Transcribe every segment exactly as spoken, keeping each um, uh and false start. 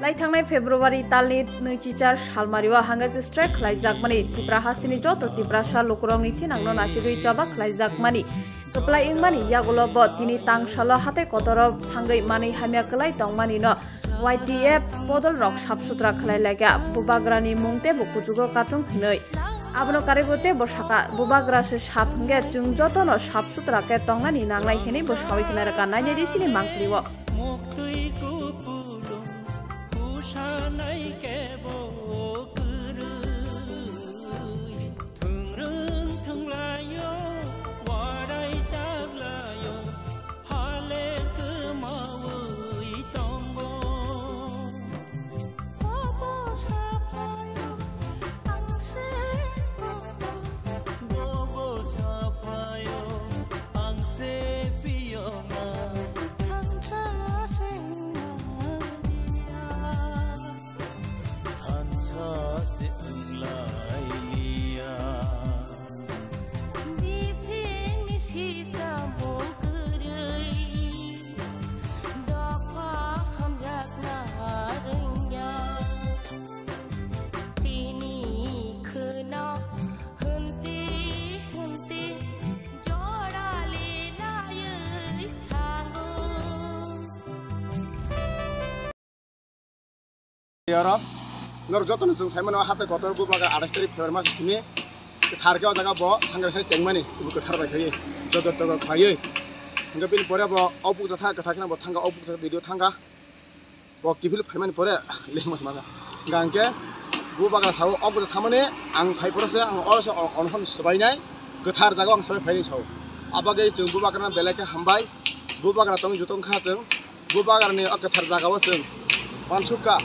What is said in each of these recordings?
Lai thangnai February talni nwichichar salmario hangaichi strike khlaijakmani Tipra hasteni joto Tiprasa lukurokni thinangno nasigwi choba khlaijakmani kwplai wngmani yagulo bo tini tangsalo hatai kotoro thangwi manwi hamya kwlai tongmanino Y T F podolrok sap sutra khlai laikha, Bubagrani mung teibo kuchugo katung hwnwi. Abono karwibo teibo sakha, Bubagra se sap hwnkhe chwng jotono sap sutra khe tongnani nangnai hwnwi bo sawi khna rwkha, nainai di sini mangpili o. Muktwi kupulung kusanai kebo kwrwi. Thwngrwng thwnglaio, warai chaklaio, hale kwmawi tongo. Bobo saphaio, ang se bobo. Bobo saphaio, ang se phiyokma. Thangsa se wngmani ya. Thansa se wnglailiya. Bisingni sisa mung kwrwi, dopha hamjakna rwngya. Tini khwna hwnti hwnti jorali naiwi thango. Oro norok jotono chwng sai mano, hatai kotor Bubagra athais tarik February mas simi kwthar khe o jaga bo hangra sai chengmani, bo kwthar bai khaiwi joto togo khaiwi. Hingke bini pore bo o bukcha thang kwthar kheno bo thangka, o bukcha video thangka. Bo kiphil phaimani pore lengma sma hingke Bubagra sao o bukcha thangmani ang phai pore se ang oro se onohon swbainai, kwthar jaga o ang swbai phainai sao. Abagwi chwng Bubagrano belai khe hambai, Bubagra tongwi joto wngkha chwng. Bubagrani o kwthar jagao chwng uansukha.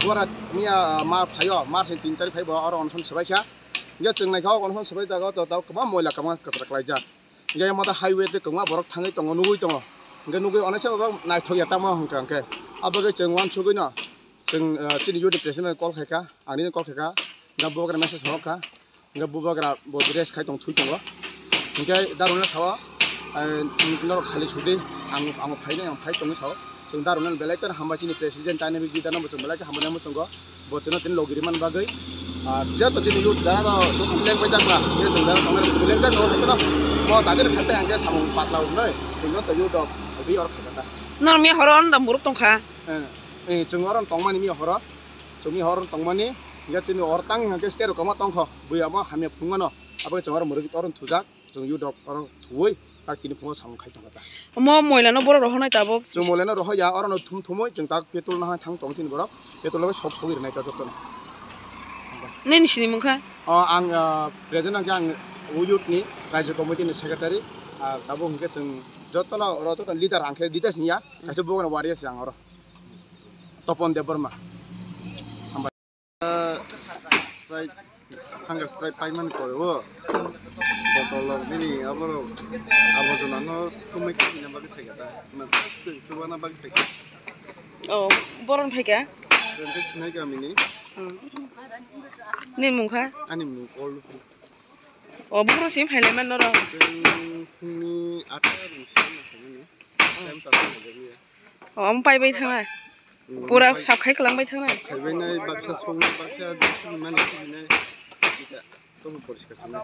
Bubagra miya, ah, ma phaio, March ni tin tarik phai bo oro onohon swbaikha. Hingke chwng naikha o onohon swbai jagao to tao kwbangma moila kwbangma kwchara klaijak. Hingke mata highway tei kwbangma borok thangwi tongo, nugwi tongo. Hingke nugwi onek se borok naithok ya tamo hingka hingke. Abagwi chwng uansugwino chwng, ah, chini youth ni president bai call khaikha, ang nini call khaikha. Hingke Bubagra message horokha. Hingke Bubagra bo rest khai tong thui tongo. Hingke Daruna sao, eh, norok khali sudi, ang, ang phainai, ang phai tongwi sao. Chwng Daruna belai khe hambai chini president dynamic leader no bo chwng belai khe hambai nai muchungo. Bo chwngno tini logi rimani bagwi, ah, joto chini youth jara no joto lengbai jakma, je chwng jara tongnai rok lengjakma, jotono mo dadir khai pai hingke samung patla wngnai, chwng joto youth rok ri or khaikha ta. Norok miya horo ano da muruk tongkha? Eh, eh, chwng oro tongmani miya horo, chwng miya horo tongmani, ya chini hor tang hingke state rok kwma tongkho, buya mo hamya phunukmano, abo chwng oro muruk oro thujak. Chwng youth rok oro thuwi tak tini phungo samung khai tongkha ta. Omo moila no borok rohornai tabuk. Chwng moila no rohor ya, oro no thum thumwi chwng tak petrol no hai thang tong chini borok. Petrol no sok sogwi rwnai ta jotono. Nini sini mungkha? O ang, ah, present ang, ang youth ni Rajya Committee ni secretary, ah, tabuk hingke chwng jotono oro joto leader ang khe leader sing ya, kaisa bugan warrior se ang oro. Topon Debbarma. Strike, hunger strike paimani pore o botol rok nini aborok aborjona no tumui khina bagwi phaikha ta, chubana bagwi phaikha. Oh, boron phaikha? Sinai gamini. Hmm. Nini mungkha? Ani mung Kol. Oh, boro sim phailai man norok. Chwng phungni atta ni simi phaimani. Time ta phaimani. Oh, omo pai bai thangna? Hmm, pura pai- sap khai kwlang bai thangna? Sap khai bai nai, baksa songni, baksa jisini mani sini nai. Kita, tomo poriskar khlai.